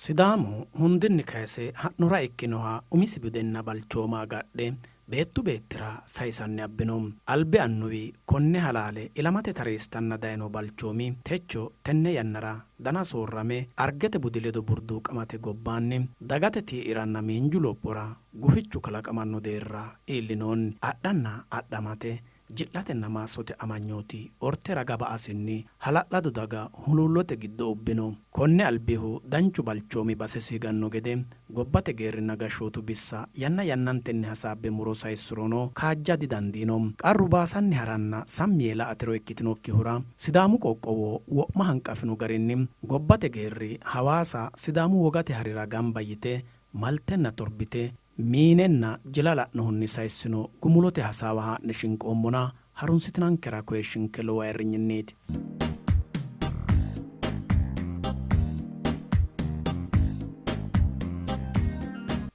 Sidaamu hundinni kayse ha'nura ikkinoha umisi budenna balchooma agadhe beettu beettira saysanni abbino. Albi annuwi konne halaale ilamate tareessitanna dayno balchoomi techo tenne yannara dana soorrame argete budi ledo burduuqamate gobbaanni dagate tii'iranna miinju lophora gufichu kalaqamanno deerra iillinoonni. Adhanna adhamate Ji'latenna maassote amanyooti orte raga ba''asinni hala'lado daga huluullote giddo ubbino. Konne albihu danchu balchoomi basesi higanno gede gobbate geerrinna gashshootu bissa yanna yannantenni hasaabbe muro sayissurono kaajja didandiino. Qarru baasanni haranna sammi yee la'a tiro ikkitinokkihura Sidaamu qoqqowo wo'ma hanqafino garinni gobbate geerri Hawaasa Sidaamu wogate harira gamba yite maltenna torbite Miinenna jila la'nohunni sayissino gumulote hasaawa haa'ne shinqoommona harunsitinankera koyishshinke lowo ayirrinyinniiti.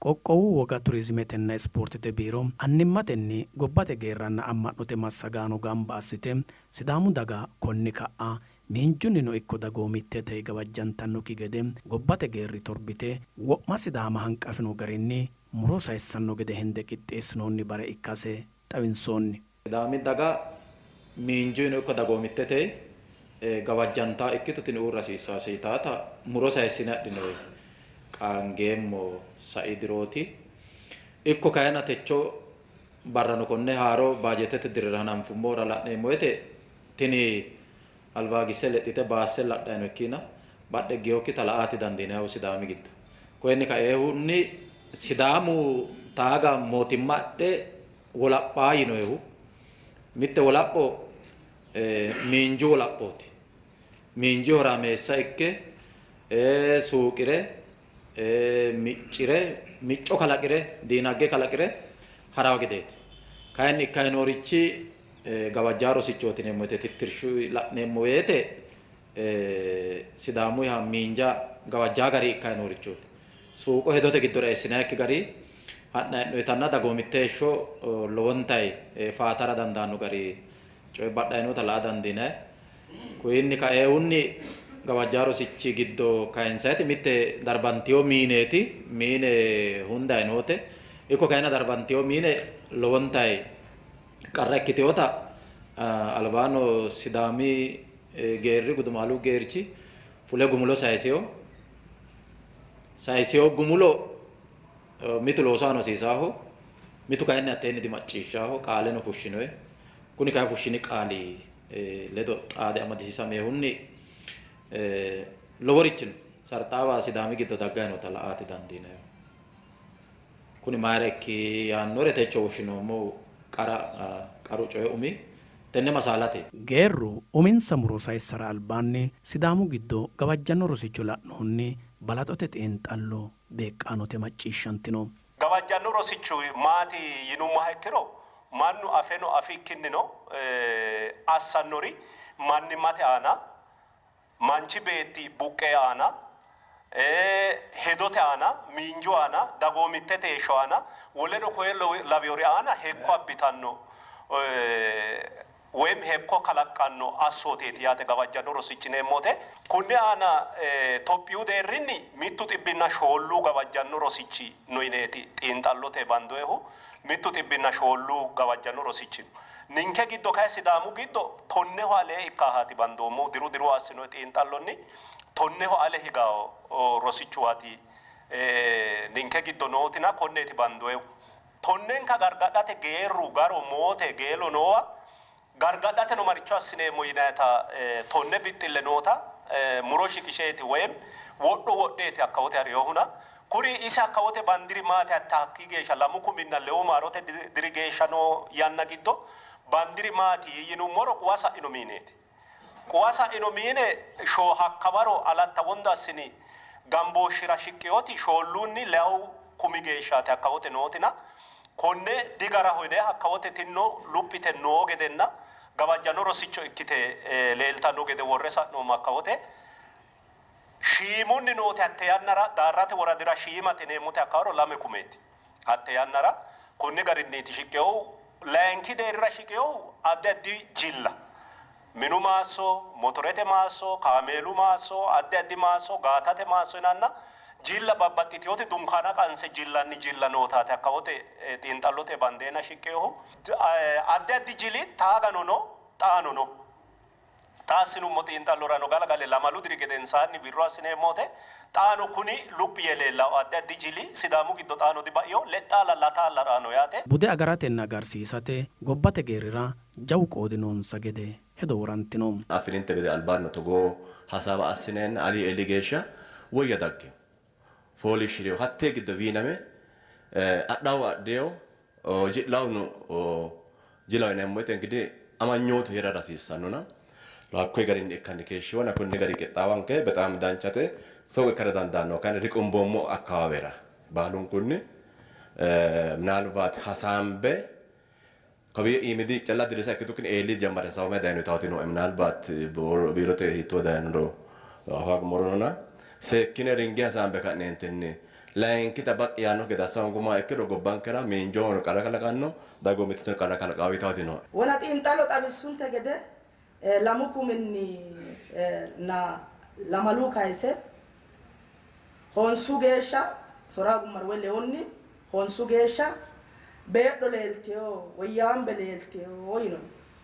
Qoqqowu Woga Turizimetenna Ispoortete Biiro annimmatenni gobbate geerranna amma'note massagaano gamba assite Sidaamu daga konni ka'a Miinjunnino ikko dagoomittete gawajjantannokki gede gobbate geerri torbite wo'ma Sidaama hanqafino garinni muro sayissanno gede hende qixxeessinoonni bare ikkase xawinsoonni. Sidaami daga miinjuyino ikko dagoomittete gawajjantanno ikkito tini uurra hasiissaase yitaata muro sayissine adhinoyi qaangeemmo sai dirooti. Ikko kayina techo barrano konne haaro baajeetete dirira hananfummora la'neemmo woyte Tini albaagisse lexxite baasse ladhanni no ikkiina badhe higgeyokkita la'aati dandiinannihu Sidaami giddo. Koyenni kaeehunni Sidaamu taaga mootimma adhe wolaphaa yinoehu mitte wolapho miinju wolaphooti. Miinju horaameessa ikke suuqi're miccire micco kalaqire diinagge kalaqire harawo gedeeti. Kayinni ikkanni noorichi gawajjaa rosichooti yineemmo woyte tittirshu la'neemmo woyte Sidaamuyiha miinja gawajjaa gari ikkanni noorichooti. Suuqo hedote giddora eessinannikki gari ha'nanni hee'noyitanna dagoomitte heeshsho lowontayi faatara dandaanno gari coyi badhanni noota la'a dandiinanni. Kuyinni kaeehunni gawajjaa rosichi giddo kayinsayiti mitte darbantino miineeti. Miine hundayi noote. Ikko kayinni darbantino miine lowontayi qarra ikkitinota albaano Sidaami geerri Gudumaalu geerchi fule gumulo sayisino. Sayisino gumulo mitu loosu aana hosiisaaho, mitu kayinni hatteenni dimacciishshaaho, qaaleno fushshinoe. Kuni kayi fushshini qaali ledo xaade amadisiisamehunni loworichi no. Sarxaawa Sidaami giddo dagganni noota la''aati dandiinannihu. Kuni mayira ikki yaannore techo woshshinoommohu qara qaru coyi umi tenne masaalate. Geerru uminsa muro sayissara albaanni Sidaamu giddo gawajjanno rosicho la'nohunni balaxote xiinxallo beeqqaanote macciishshantino. Gawajjanno rosichi maati yinummoha ikkiro mannu afeno afikkinnino assannori mannimmate aana Manchi beetti buqqee aana, hedote aana, miinju aana, dagoomittete heeshsho aana, woleno koye lawinori aana hekko abbitanno woyim hekko kalaqqanno assooteeti yaate gawajjanno rosichi yineemmo wote. Kunni aana Tophiyu deerrinni mittu xibbinna shoollu gawajjanno rosichi no yineeti xiinxallote bandoyihu. Mittu xibbinna shoollu gawajjanno rosichi no. Ninke giddo kayi Sidaamu giddo tonneho alee ikkaahaati bandoommohu. Diru diru assinoyi xiinxallonni tonneho ale higawo rosichuwaati ninke giddo nootina konneeti bandoyihu. Tonnenka gargadhate geerru, garo, moote, geelo noowa gargadhateno maricho assineemmo yinayita tonne bixxille noota muro shiqisheeti woyim wodho wodheeti hakkawote harinohuna. Kuri isi hakkawote bandiri maati hatta hakkii geeshsha lamu kuminna lewu maarote diri geeshsha noo yanna giddo bandiri maati yinummoro quwa sa'ino miineeti. Quwa sa'ino miine shoo hakkawaro Alatta Wondo assini gambooshshira shiqqinoti shoolluunni lewu kumi geeshshaati hakkawote nootina konne digaraho yine hakkawote tinno luphite noo gedenna gawajjanno rosicho ikkite leeltanno gede worre sa'noommo hakkawote. Shiimunni noote hatte yannara Daarrate woradira shiimate yineemmote hakkawaro lame kumeeti. Hatte yannara konni garinniiti shiqqinohu. Layinki deerrira shiqinohu addi addi jilla, minu maasso, motorete maasso, kaameelu maasso, addi addi maasso, gaatate maasso yinanna Jilla babbaxxitinoti dunkaana qanse jillanni jilla nootaati hakkawote xiinxallote bandeena shiqqinohu. Addi addi jili taagano no, xaano no. Xa assinummo xiinxallorano galagale lamalu diri gedensaanni wirro assineemmote xaano kuni luphi yee leellanno addi addi jili Sidaamu giddo xaano dibaino, lexxaala lataalla raano yaate. Bude agaratenna agarsiisate gobbate geerrira jawu qoodi noonsa gede hedo worantino. Affininte gede albaannino togoo hasaawa assineenna alii eeli geeshsha woyya daggino. Fooliishshi'rino. Hattee giddo wiiname adhawu adhiyo, ji'lawuno jilaho yineemmo woyte ingidihi amanyootu hee'rara hasiissannona hakkuyi garinni ikkanni keeshshinona konni gari qixxaawanke bexaami danchate. Togo ikkara dandaannohu kayinni riqimboommo akkawaawera baalunkunni minaalbaati hasaambe Kawiyo iimidi calla dirrisa ikkitukkinni eeli jammare hasaawame dayino yitaati nooe. Minaalbaat biirote hiittoo dayinoro afa hoogummorono seekkine ringe hasaambe ka'neentinni layinkita baqqi yaannokki gede assa hoongummoha ikkiro gobbankera miinjahono qarra kalaqanno, dagoomitteteno qarra kalaqanno yitaati nooe. Wona xiinxallo xawissunte gede lamu kuminni na lamalu kayise honsu geeshsha soraa gummaro woy lewunni honsu geeshsha beedho leelteyo, woyyaambe leelteyo yino.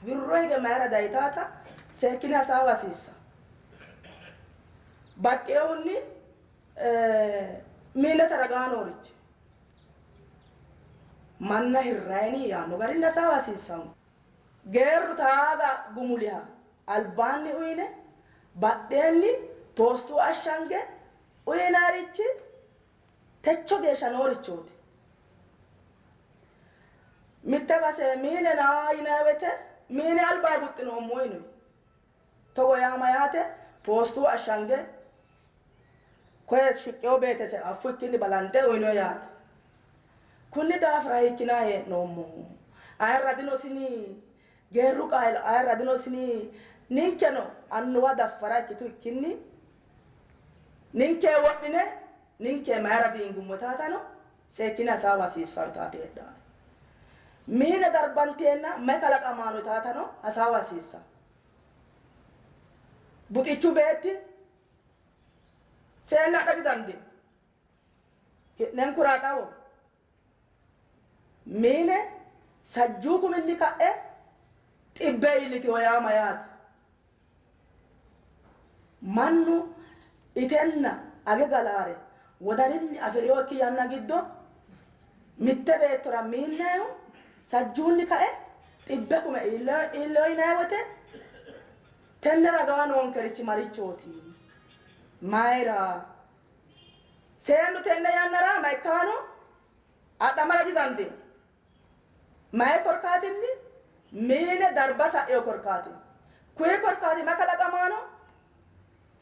Wirro hige mayira dayitaata seekkine hasaawa hasiissa. Baxxinohunni miinete ragaa noorichi manna hirrayini yaanno garinni hasaawa hasiissanno. Geerru taaga gumuliha albaanni uyine badheenni poostu ashshange uyinayirichi techo geeshsha noorichooti. Mitte base miine naa yinanni woyte miine albaa guxxinoommo yinoyi. Togo yaa mayaate poostu ashshange koye shiqqewo beeteseb affuikkinni balanxe uyinoyi yaate. Kunni daafira hiikkinanni hee'noommo? Ayirradinosini? Geerru qaale ayirradinosini? Ninkeno annuwa daffara ikkituikkinni ninke wodhine ninke mayira diingummo yitaatano seekkine hasaawa hasiissanno yitaati heedhanno. Miine darbanteenna mayi kalaqamaano yitaatano hasaawa hasiissanno. Buxichu beetti seenne adha didandiino. Ki'nenkura xawo. Miine sajjuu kuminni ka'e xibbe iillitino yaa mayaate? Mannu itenna age galaare wodaninni afi'rinokki yanna giddo mitte beettora miinnayihu sajjuunni kae xibbe kume iillino yinanni wote tenne ragaa noonkerichi marichooti? Mayira? Seennu tenne yannara ma ikkaano adhamara didandiino. Mayi korkaatinni? Miine darba sa'ino korkaatinni. Kuyi korkaati ma kalaqamaano?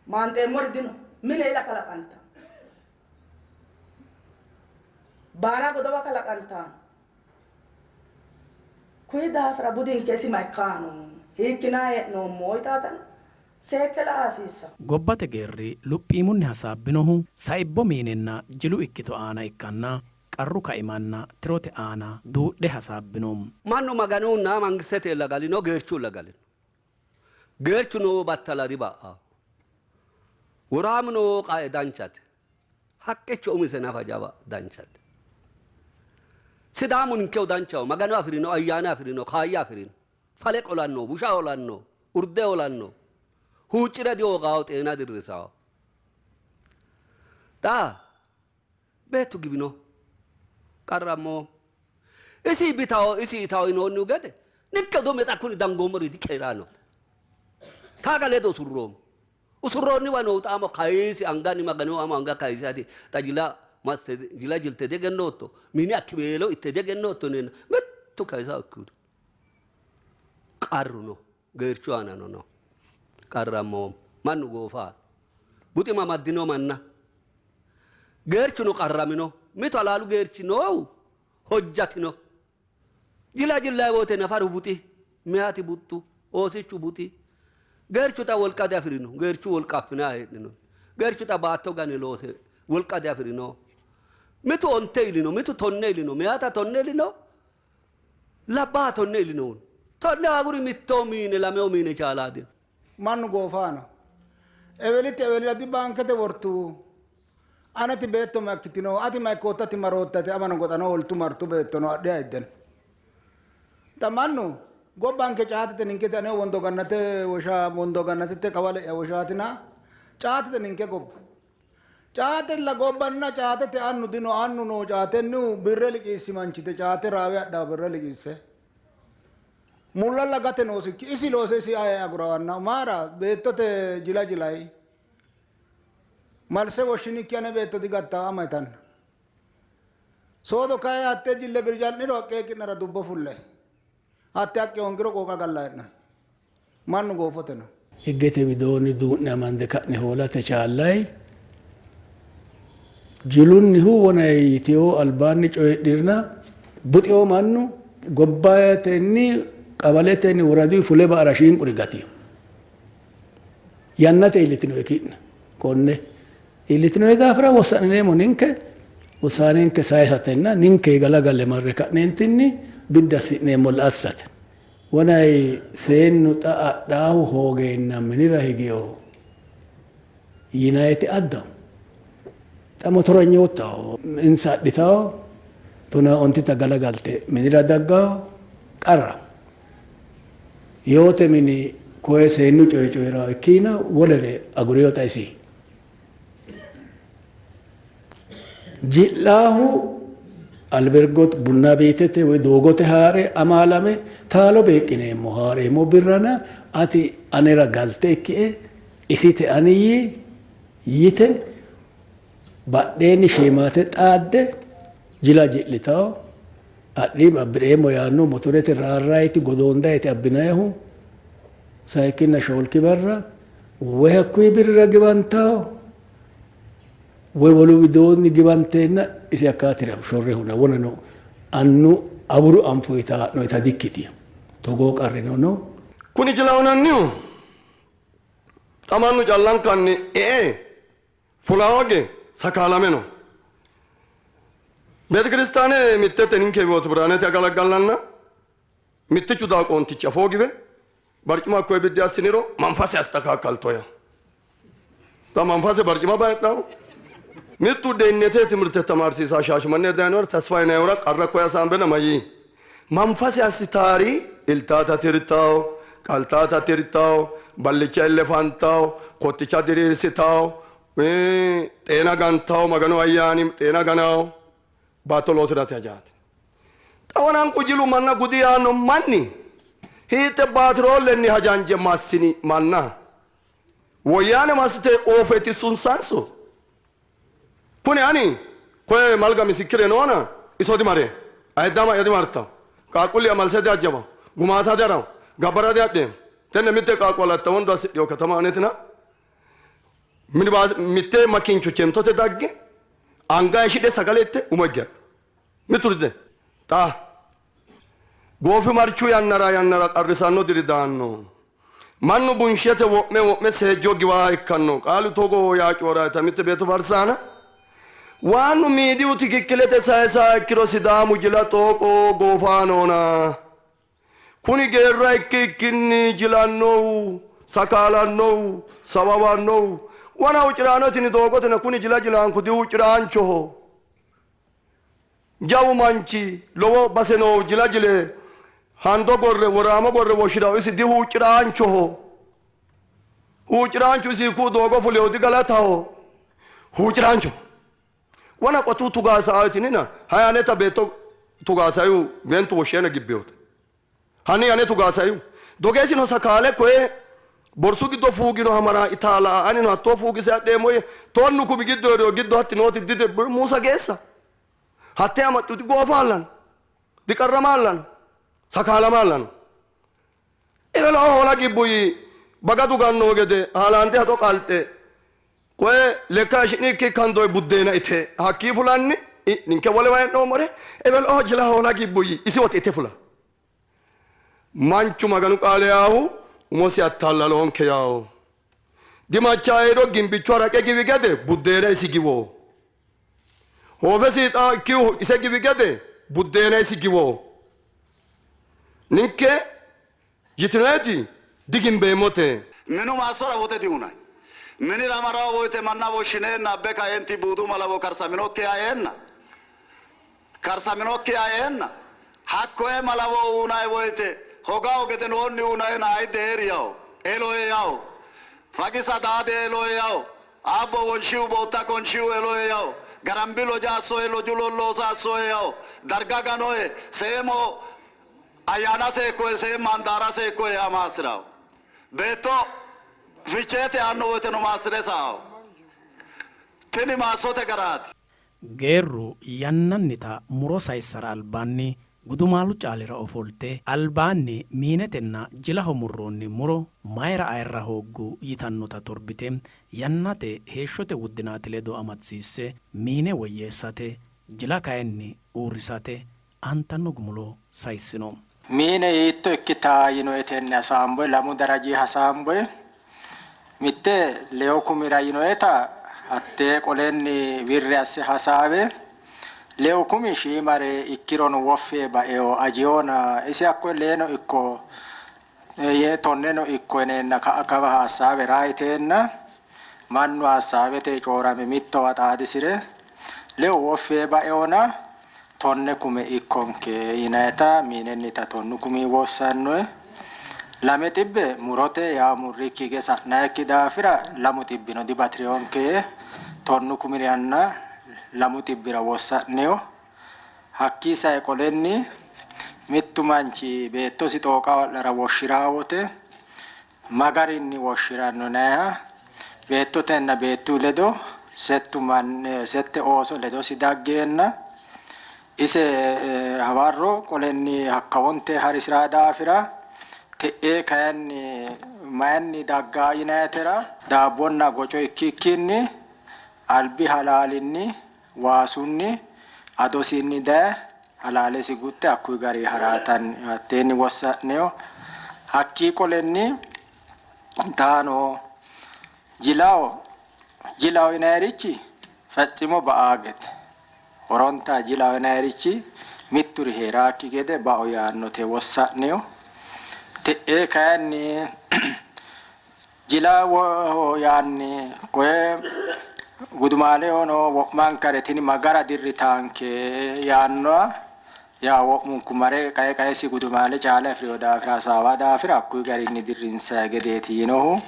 Maanxeemmori dino. Mine ila kalaqantanno. Baara godowa kalaqantanno. Kuyi daafira budinke isi ma ikkaano? Hiikkinanni hee'noommo? Yitaatano seekke la'a hasiissanno. Gobbate geerri luphiimunni hasaabbinohu saibbo miinenna jilu ikkito aana ikkanna qarru kaimanna tirote aana duudhe hasaabbino. Mannu Maganunna mangistete lagalino, geerchu lagalino. Geerchu noo battala diba''anno. Woraamu noo qae danchate. Haqqicho umise nafa jawa danchate. Sidaamu ninkehu danchaho. Magano afi'rino, ayyaana afi'rino, kaayya afi'rino. Fale qolanno, busha holanno, urde holanno, huuccire dihoogaho, xeena dirrisaho. Xa beettu giwino, qarrammo. Isi bitaho, isi itaho yinoonnihu gede ninke dume xa kuni dangoommori dikeeraanote. Taaga ledo usurroommo. Usurroonniwa noo xaamo kayisi anganni Maganu amo anga kayisi ati xa jila masse jila jilte diegennootto mini akkiweelo itte diegennootto yineenna mittu kayisa ikkitu. Qarru no, geerchu aanano no. Qarrammoommo. Mannu goofaano. Buxima amaddino manna. Geerchuno qarramino. Mitu halaalu geerchi noohu hojjatino. Jila jillayi woyte nafaru buxi, meyati buxxu, oosichu buxi. Geerchu xa wolqa diafi'rino. Geerchu wolqa affinanni heedhino. Geerchu xa baatto gane loose wolqa diafi'rino. Mitu onte ilino, mitu tonne ilino, meyata tonne ilino, Labbaaha tonne ilinohu tonne aguri mitto miine lameho miine chaalaadino. Mannu goofaano. Ewelitti ewelira di baankete wortu. Aneti beetto ma ikkitino? Ati ma ikkoottati maroottati? Amano goxano hooltu martu beettono adhe ayiddeno. Xa mannu gobbanke caatete ninkete ane wondo gannate wosha wondo gannatete qawale'ya woshaatina caatete ninke gobba. Caatella gobbanna caatete annu dino annu noo caatennihu birre liqiissi manchite caate raawe adhaa birre liqiisse. Mullalla gate noosikki isi loose isi aye agurawanna maara beettote jila jilayi. Malse woshshinikki ane beetto digatta ama yitanno. Soodo kayi hatte jille girja'niro haqqe eqi'nara dubbo fulle. Hatte haqqe hoongiro qooqa galla hee'noyi. Mannu goofote no. Higgete widoonni duu'ne amande ka'ne hoolate chaallayi jilunnihu wona yitewo albaanni coyidhirna buxewo mannu gobbatenni qawaletenni woradu fule ba''ara shiinquri gatino. Yannate iillitinoe ki'ne konne iillitinoe daafira wossa'nineemmo ninke wussaanenke sayisatenna ninke galagalle marre ka'neentinni biddi assi'neemmolla assate. Wonay seennu xa adhaahu hoogeenna minira higino yinayiti addaho. Xa motoranyootaho insa adhitawo tonaa ontita galagalte minira daggawo qarraho. Yoote mini koye seennu coye coyi'rawo ikkiina wolere agurino xa isi. Ji'laahu albergot bunna beetete woy doogote haa're amaalame taalo beeqqineemmo haa'reemmo birrana ati anera galte ikkie isite ani yii yite badheenni sheemaate xaadde jila ji'litawo adhiim abbi'reemmo yaanno motorete raarrayiti godoondayiti abbinayihu sayikkinna shoolki barra woy hakkuyi birrira giwantawo woy wolu widoonni giwanteenna isi hakkaatira shorre huna wonano annu awuru anfoyita haa'noyita dikkitino. Togoo qarrino no. Kuni jilawunannihu xa mannu callankanni e''e fula hooge sakaalame no. Beetekiristaane mittete ninke Hiwooti Biraanete agalaggallanna mittichu daaqoontichi afoo giwe barcima hakkoye biddi assiniro manfase astakaakkaltoya. Xa manfase barcima bayidhawo. Mittu deennete timirte tamaarsiisa Shaashimanne dayinor Tasfa yinayihura qarra koye hasaambena mayii? Manfase assitaari iltaata tirtawo, qaltaata tirtawo, ballicha ille fantawo, kotticha diriirsitawo, xeena gantawo, Maganu ayyaani xeena ganawo, baatto loosi'rate hajaati. Xa wonanku jilu manna gudi yaanno manni hiitte baatiroollenni hajanje massini manna Woyyaane massite oofe itissunsanso? Kuni ani koye malga misikkire noona iso dimare, ayiddaama'ya dimartawo, qaaqquulli'ya malse diajjawawo, gumaata diharawo, gabbara diadheemmo. Tenne mitte qaaqqo Alatta Wondo assidhino katama anetina minibaase mitte makincho chemtote dagge anga hayishidhe sagale itte umo higge hadhu. Mitturi de xa goofimarchu yannara yannara qarrisanno diri daanno. Mannu bunshete wo'me wo'me seejjo giwaaha ikkanno. Qaalu togo yaa cooraata mitte beetto farsaana Waannu miidiyu tikikkilete sayisaa ikkiro Sidaamu jila xooqo goofaanoona. Kuni geerra ikki ikkinni jilannohu, sakaalannohu, sawawannohu, wona huucci'raano tini doogotena kuni jila jilaanku dihuucci'raanchoho. Jawu manchi lowo base noohu jila jile hando gorre woraamo gorre woshshi'ranno isi dihuucci'raanchoho. Huucci'raanchu isi kuu doogo fuleho digalataho. Huucci'raancho. Wona qotu tugaasa tinina hay aneta beetto tugaasayu meentu woshsheena gibbeyote. Hanni ane tugaasayu dogeesino sakaale koye borsu giddo fuuginoha mara itaala anino hattoo fuugise adheemmo yee tonnu kumi giddo hee'riyo giddo hatti nooti dide muusa geessa hatte amaxxu digoofaallano diqarramaallano sakaalamaallano Ewelo hoola gibbu yii. Bagadu gannohu gede haalaande haxo qalxe koye lekka hayishshi'nikki kandoyi buddeena ite hakkii fulanni ninke wolewa hee'noommore ewelo jila hoola gibbu yii. Isi wote ite fula. Manchu Maganu qaale yaahu umosi attallaloonke yaaho. Dimachaayido gimbicho haraqe giwi gede buddeena isi giwo. Hoofe siixa ikkihu ise giwi gede buddeena isi giwo. Ninke yitinoeti digimbeemmote. Minu maassora woxe dihunanni. Minira marawo woyte manna woshshineenna abbe kaeenti buudu malawo karsaminokkiha eenna karsaminokkiha eenna hakkoye malawo uunay woyte hogaho gedenoonni uunayena ayidde heeri yawo elohe yawo fagisa daade elohe yawo Aabbo wonshiu bootta konshiu elohe yawo garambi loja assohe loju lolloosa assohe yawo darga ganohe seemo ayyaana seekkohe seemma handaara seekkohe yaa maassirawo. Beetto Ficheete aanno woyteno maassi're sa''anno. Tini maassote garaati. Geerru yannannita muro sayissara albaanni gudumaalu caalira ofolte albaanni miinetenna jilaho murroonni muro mayira ayirra hooggu yitannota torbite yannate heeshshote wuddinaati ledo amadisiisse miine woyyeessate, jila kayinni uurrisate aantanno gumulo sayissino. Miine hiitto ikkita yinoetenni hasaamboe, lamu daraji hasaamboe. Mitte leewu kumira yinoeta hattee qolenni wirri asse hasaawe, leewu kumi shiimare ikkirono woffi yee baeo ajihona isi hakkoye leeno ikko yee tonneno ikko yineenna ka'a kawa hasaawe raayiteenna mannu hasaawete coorame mittowa xaadisire leewu woffi yee baeona Tonne kume ikkonke yinayita miinennita tonnu kumi wossannoe. Lame xibbe murote yawo murrikki hige sa'nayikki daafira lamu xibbino dibatiriyonke yee tonnu kumiriranna lamu xibbira wossa'nino. Hakkii sae qolenni mittu manchi beettosi xooqa wa'lara woshshi'raa wote Ma garinni woshshi'ranno yinanniha, beettotenna beettu ledo settu manni, sette ooso ledosi daggeenna, ise hawarro qolenni hakkawonte ha'risi'ra daafira, te'ee kayinni mayinni daggaa yinannitera, daabbonna goco ikkikkinni albi halaalinni waasunni adosinni daye halaalesi guxxe hakkuyi gari ha'raatanni hatteenni wossa'nino. Hakkii qolenni taano jilaho jilaho yinayirichi fetsimo ba''aa gede horonta jilaho yinayirichi mitturi hee'raakki gede bao yaannote wossa'nino. Te'ee kayinni Jilaho yaanni koye gudumaalehono wo'mankare tini ma gara dirritaanke yaannoha yaa wo'munku mare qae qaesi gudumaale caale afi'rino daafira hasaawa daafira hakkuyi garinni dirrinsayi gedeeti yinohu.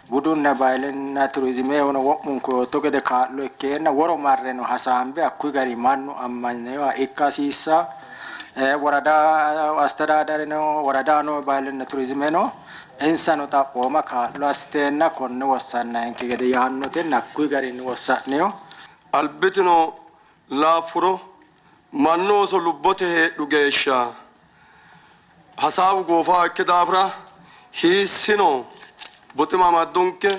Budunna bahilenna turizimehono wo'munku yootto gede kaa'lo ikkeenna woro marreno hasaambe hakkuyi garinni mannu ammaninoha ikka hasiissanno. Worada astedaadareno woradahono bahilenna turizimeno Insano xaphooma kaa'lo assiteenna konne wossannayinke gede yaannotenna hakkuyi garinni wossa'nino. Albitino laaffuro mannu ooso lubbote heedhu geeshsha hasaawu goofaakki daafira hiissino buxima amaddunke,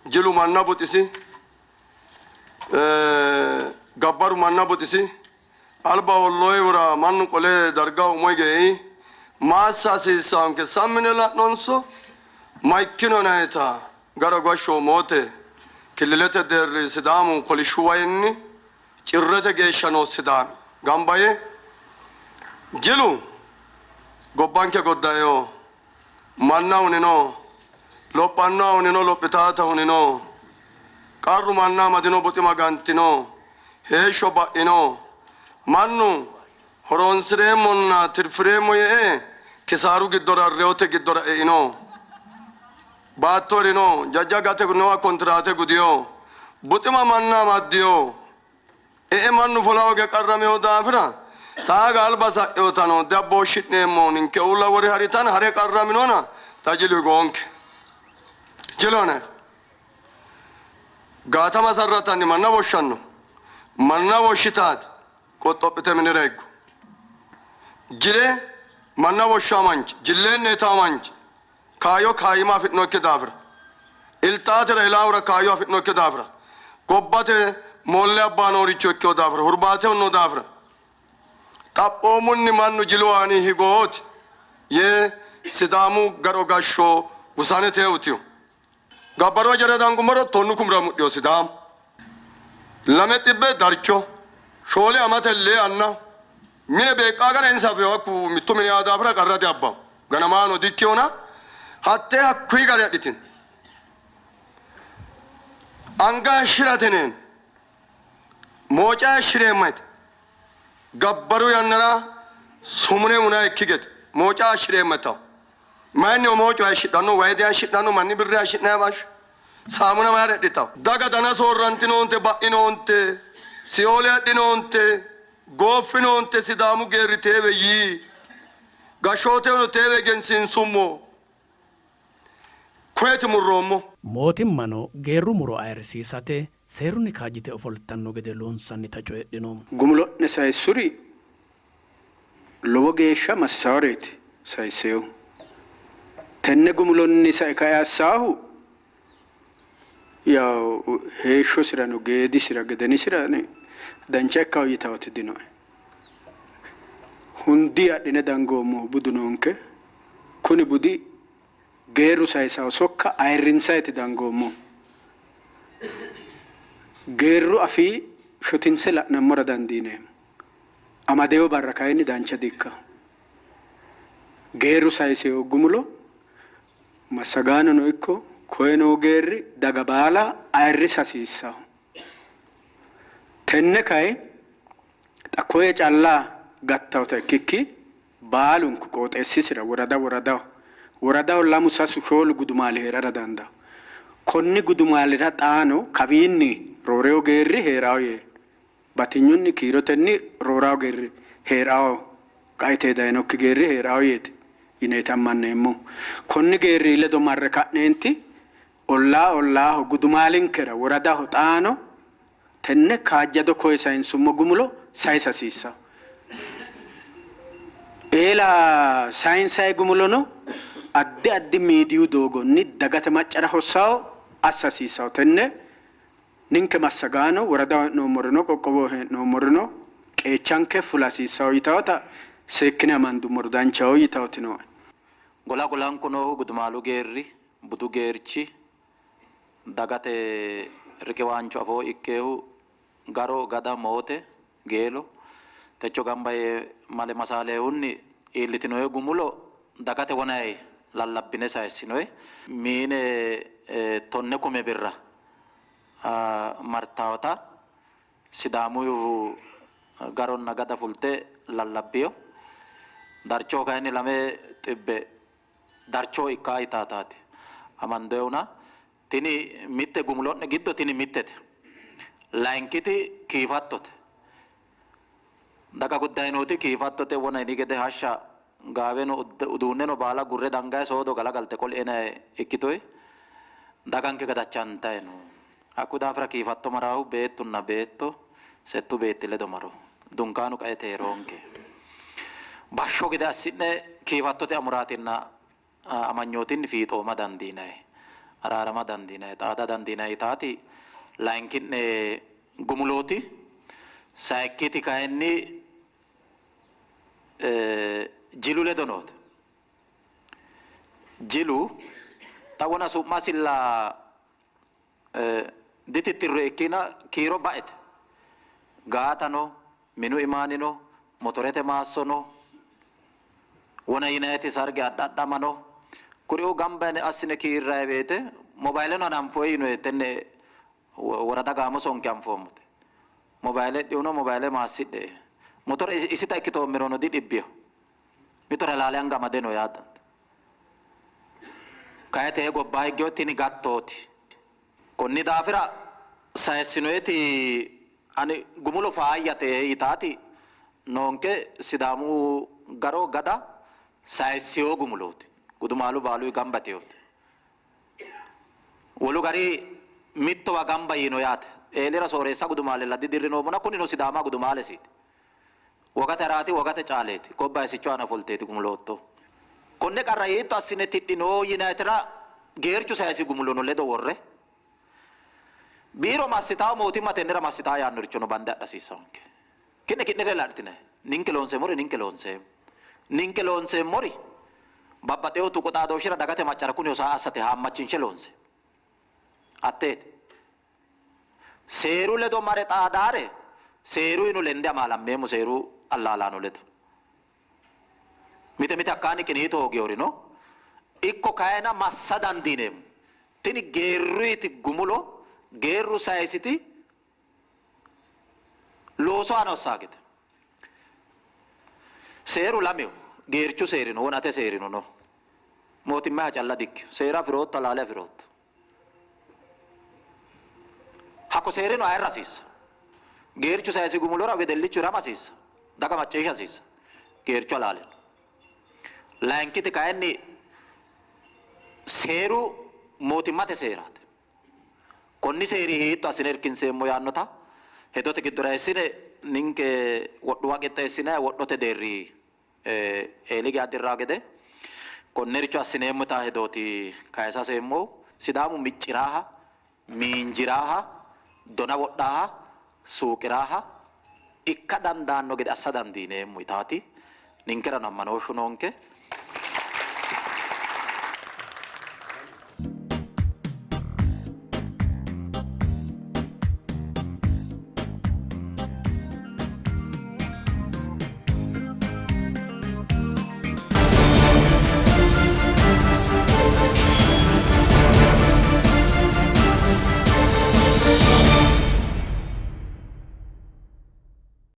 jilu manna buxisi, gabbaru manna buxisi, Alba olloihura mannu qole dargaho umo hige ei. Ma assa hasiissaanke? Sammi yine la'nonso? Ma ikkino yinannita gara gashsho moote killilete deerri Sidaamu kolishshu wayinni Cirrete geeshsha noo Sidaami gamba yee jilu gobbanke goddaino, manna hunino, lophannoha hunino, lophitaata hunino, qarru manna amadino, buxima gantino, Heeshsho ba'ino. Mannu horoonsi'reemmonna tirfireemmo yee kisaaru giddora reyote giddora eino. Baatto hirino, jajja gate nooha kontiraate gudino, buxima manna amaddino. E'e mannu fula hooge qarramino daafira xaaga alba sa'inotano diabbooshshi'neemmo, ninke uulla wore haritanna hare qarraminona xa jilu higoonke. Jilono. Gaata masarratanni manna woshshanno. Manna woshshitaati qoxxophite minira higgu. Jile manna woshshaa manchi, jilleenne itaa manchi kaayyo kaayima afi'nokki daafira, ilxaatira ilaahura kaayyo afi'nokki daafira, gobbate moolle abbaa nooricho ikkino daafira, hurbaate hunno daafira, xaphoomunni mannu jilu aani higooti yee Sidaamu garo gashsho wusane teewtino. Gabbaru hajara dangummoro tonnu kumira mudhino Sidaamu. Lame xibbe darcho, shoole amate lee anna, mine beeqqaa gara insa afino hakku mittu mini aa daafira qarra diabbanno. Ganamaano dikkinona hattee hakkuyi gari adhitino. Anga hayishshi'rate yineemmo. Mooca hayishshi'reemma yite gabbaru yannara sumune hunayikki gede mooca hayishshi'reemma yitanno. Mayinni mooco hayishshidhanno? Wayi dihayishshidhanno, manni birre hayishshi'nanni bashsho. Saamuna mayira hidhitanno? Daga dana soorrantinoonte, ba'inoonte, sioole hadhinoonte, gooffinoonte, Sidaamu geerri teewe yii. Gashshootehono teewe egensiinsummo. Kuneeti murroommo. Mootimmano geerru muro ayirrisiisate seerunni kaajjite ofoltanno gede loonsannita coyidhino. Gumulo'ne sayissuri lowo geeshsha masisaworeeti sayisseehu. Tenne gumulonni sae kae assaahu yawo heeshshosirano geedisira gedenisira dancha ikkawo yitawoti dinoe. Hundi adhine dangoommohu budu noonke. Kuni budi geerru sayisawo sokka ayirrinsayti dangoommohu. Geerru afii shotinse la'nammora dandiineemmo. Amadewo barra kayinni dancha di''ikkanno. Geerru sayisewo gumulo massagaanono ikko koye noo geerri daga baala ayirrisa hasiissanno. Tenne kay xa koye calla gattawota ikkikki baalunku qooxeessisira worada woradaho, woradaho lamu sasu shoolu gudumaali hee'rara dandaanno. Konni gudumaalira xaano kawiinni roorewo geerri hee'rawo yee batinyunni kiirotenni roorawo geerri hee'rawo, qaete dayinokki geerri hee'rawo yeeti yineeti ammanneemmohu. Konni geerrii ledo marre ka'neenti ollaa ollaaho gudumaalinkera woradaho xaano tenne kaajjado koye sayinsummo gumulo sayisa hasiissanno. Eela sayinsayi gumulono addi addi miidiyu doogonni dagate maccara hossawo assa hasiissanno. Tenne ninke massagaano woradaho hee'noommorino qoqqowoho hee'noommorino qeechanke fula hasiissanno yitawota seekkine amandummoro danchaho yitawoti nooe. Gola golanku noohu gudumaalu geerri, budu geerchi, dagate riqiwaancho afoo ikkeehu garo, gada, moote, geelo techo gamba yee male masaalehunni iillitinoe gumulo dagate wonayi lallabbine sayissinoe miine 10 kume birra martawota Sidaamuyihu garonna gada fulte lallabbiyo. Darchoho kayinni 200 darchoho ikka yitaataati amandoyehuna tini mitte gumulo'ne giddo tini mittete. Layinkiti kiifattote. Daga guddayi nooti kiifattote wona yini gede hashsha gaaweno uduunneno baala gurre dangayi soodo galagalte qoli enayi ikkitoyi daganke gadachantayi no. Hakkuyi daafira kiifatto maraahu beettunna beetto settu beetti ledo maro. Dunkaanu qaete hee'roonke. Bashsho gede assi'ne kiifattote amuraatinna amanyootinni fiixooma dandiinanni, araarama dandiinanni, xaada dandiinanni yitaati layinki'ne gumulooti. Sayikkiti kayinni jilu ledo noote. Jilu xa wona su'masilla ditittirro ikkina kiiro baete. Gaata no, minu imaani no, motorete maasso no, wona yinayiti sarge adha adhama no. Kuriuu gamba yine assine kiirrayi woyte mobayileno hananfoyi yinoyi tenne worada gaamo sonke anfoommote. Mobayile hidhihuno mobayile maassidhe. Motore isita ikkitoommerono didhibbiyo. Mitore halaale anga amade no yaa dandaanno. Kayi tee gobba higgeyo tini gattooti. Konni daafira sayissinoeti ani gumulo faayyate yitaati noonke Sidaamu garo gada sayissino gumulooti. Gudumaalu baaluyi gamba yiteyote. Wolu gari mittowa gamba yiino yaate. Eelira sooreessa gudumaalella didirrinoommona kunino Sidaama gudumaalesiiti. Wogate haraati, wogate caaleeti. Gobba isicho aana ofolteeti gumuloottohu. Konne qarra hiitto assine tidhino yinayitera geerchu sayisi gumulono ledo worre biiro massitawo mootimma tennera massitawo yaannorichono bande adha hasiissawonke. Ki'ne ki'nere ladhitine ninke loonseemmori ninke loonseemmo. Ninke loonseemmori babbaxewo tuqu xaadooshshira dagate maccara kuni hosaa assate haammachinshe loonseemmo. Hatteeti. Seeru ledo mare xaadaare seeruyino lende amaalammeemmo seeru allaalaano ledo. Mite mite hakkaanni qiniito hoogiyorino ikko kayina massa dandiineemmo. Tini geerruyiti gumulo Geerru sayisiti loosu aana hossaa gede. Seeru lameho. Geerchu seerino wonate seerino no. Mootimmaha calla dikkino. Seera afirootto, halaale afirootto. Hakko seerino ayirra hasiissa. Geerchu sayisi gumulora wedellichu hirama hasiissa. Daga macciishsha hasiissa. Geerchu halaale no. Layinkiti kayinni seeru mootimmate seeraati. Konni seeri hiitto assine irkinseemmo yaannota hedote giddora eessine ninke wodhuwa qixxeessine wodhote deerri eeli geya dirraa gede konnericho assineemmota hedooti kayisa haseemmohu. Sidaamu micciraaha, miinjiraaha, dona wodhaaha, suuqiraaha ikka dandaanno gede assa dandiineemmo yitaati ninkerano ammanooshshu noonke.